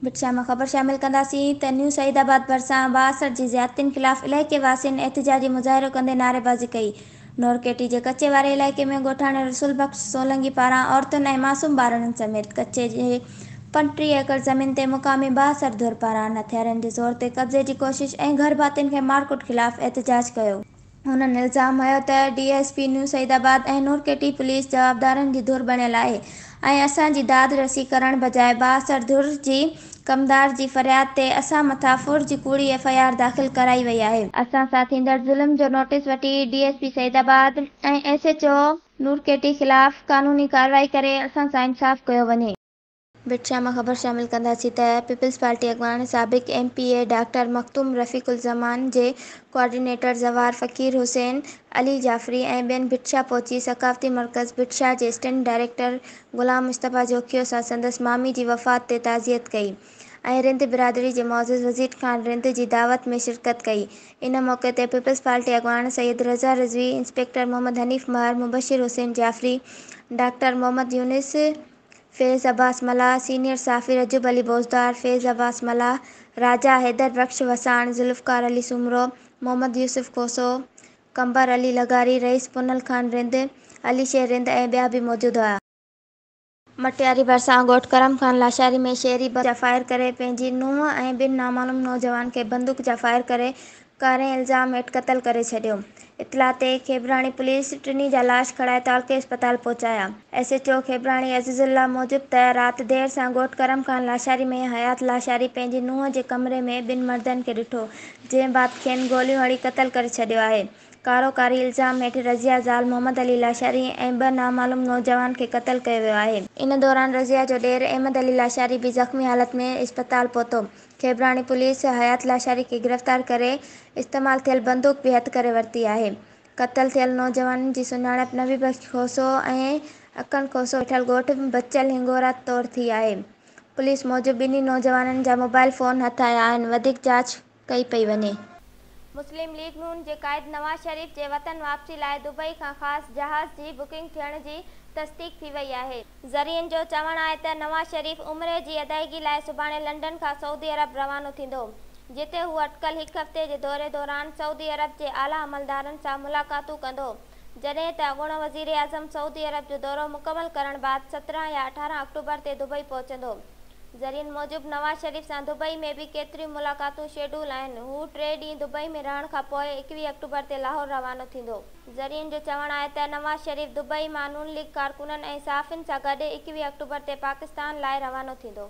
ڀٽ شاهه مان خبر شامل ڪنداسين ته نيو سعيد آباد ڀرسان بااثر جي زيادتين خلاف علائقي واسين احتجاجي مظاهرو ڪندي نعريبازي ڪئي. نورڪيٽي جي ڪچي واري علائقي ۾ ڳوٺاڻي رسول بخش سولنگي پاران عورتن ۽ معصوم ٻارڙن سميت ڪچي جي 35 ايڪڙ زمين تي مقامي بااثر ڌر پاران هٿيارن جي زور تي قبضي جي ڪوشش ۽ گهرڀاتين کي مارڪٽ خلاف احتجاج ڪيو. هنن الزام هنيو ته D S P New Saeedabad ۽ Noor Keti police جوابدارن جي ڌر بڻيل آهي ۽ اسان جي داد رسي ڪرڻ بجاء بااثر ڌر جي ڪمدار جي فرياد تي اسان مٿان ڦر جي ڪوڙي ايف I R داخل ڪرائي وئي آهي. اسان سان ٿيندڙ ظلم جو نوٽيس وٺي D S P Saeedabad ۽ S H O Noor Keti خلاف قانوني ڪارروائي ڪري اسان سان انصاف ڪيو وڃي. ڀٽ شاهه مان خبر شامل ڪنداسين ته پيپلز پارٽي اڳواڻ سابق M P A doctor Makhdoom Rafiq Uzzaman جي ڪوآرڊينيٽر زوار فقير حسين علي جعفري ۽ ٻين ڀٽ شاهه پهچي ثقافتي مرڪز ڀٽ شاهه جي اسٽنٽ ڊائريڪٽر غلام مصطفيٰ جوکيو سان سندس مامي جي وفات تي تعزيت ڪئي ۽ رند برادري جي معزز وزير خان رند جي دعوت ۾ شرڪت ڪئي ان موقعي تي پيپلز پارٽي اڳواڻ سيد رضا رضوي، انسپيڪٽر محمد حنيف مهر، مبشر حسين جعفري، ڊاڪٽر محمد يونس، فيض عباس ملاح، سينيئر صحافي رجب علي بوزدار، فيض عباس ملاح، راجا حيدر بخش وساڻ، ذوالفقار علي سومرو، محمد يوسف کوسو، قمبر علي لغاري، رئيس پنهل خان رند، علي شير رند ۽ ٻيا به موجود هئا. مٽياري ڀرسان ڳوٺ ڪرم خان لاشاري ۾ شهري بندوق جا فائر ڪري پنهنجي نونهن ۽ ٻن نامعلوم نوجوان کي بندوق جا فائر ڪري ڪارنهن الزام هيٺ قتل ڪري ڇڏيو. اطلاع تي کيبراڻي پوليس ٽنهي جا لاش کڻائي تعلقي اسپتال پهچايا. S H O Khebrani Azizullah موجب ته رات دير سان ڳوٺ ڪرم خان لاشاري ۾ حيات لاشاري پنهنجي نونهن جي ڪمري ۾ ٻن مردن کي ڏٺو، جنهن بعد کين گوليون هڻي قتل ڪري ڇڏيو آهي. ڪارو ڪاري الزام هيٺ رضيه زال محمد علي لاشاري ۽ ٻه نامعلوم نوجوان کي قتل ڪيو ويو آهي. ان دوران رضيه جو ڏير احمد علي لاشاري به زخمي حالت ۾ اسپتال پهتو. کيبراڻي پوليس حيات لاشاري کي گرفتار ڪري استعمال ٿيل بندوق به هٿ ڪري ورتي آهي. قتل ٿيل نوجوانن جي سڃاڻپ نبي بخش کوسو ۽ اڪن کوسو ويٺل ڳوٺ بچل هنگورا طور ٿي آهي. پوليس موجب ٻنهي نوجوانن جا موبائل فون هٿ آيا آهن، وڌيڪ جاچ ڪئي پئي وڃي. مسلم ليگ نون جي قائد نواز شريف جي وطن واپسي لاء دبئي کان خاص جهاز جي بڪنگ ٿيڻ جي تصديق ٿي وئي آهي. ذريعن جو چوڻ آهي ته نواز شريف عمري جي ادائيگي لاء سڀاڻي لنڊن کان سعودي عرب روانو ٿيندو، جتي هو اٽڪل هڪ هفتي جي دوري دوران سعودي عرب جي اعليٰ عملدارن سان ملاقاتون ڪندو، جڏهن ته اڳوڻو وزيراعظم سعودي عرب جو دورو مڪمل ڪرڻ بعد 17 يا 18 آڪٽوبر تي دبئي پهچندو. ذريعن موجب نواز شريف سان دبئي ۾ به ڪيتريون ملاقاتون شيڊول آهن، هو ٽي ڏينهن دبئي ۾ رهڻ کانپوء 21 آڪٽوبر تي لاهور روانو ٿيندو. ذريعن جو چوڻ آهي ته نواز شريف دبئي مان نون ليگ ڪارڪنن ۽ صحافين سان گڏ 21 آڪٽوبر تي پاڪستان لاء روانو ٿيندو.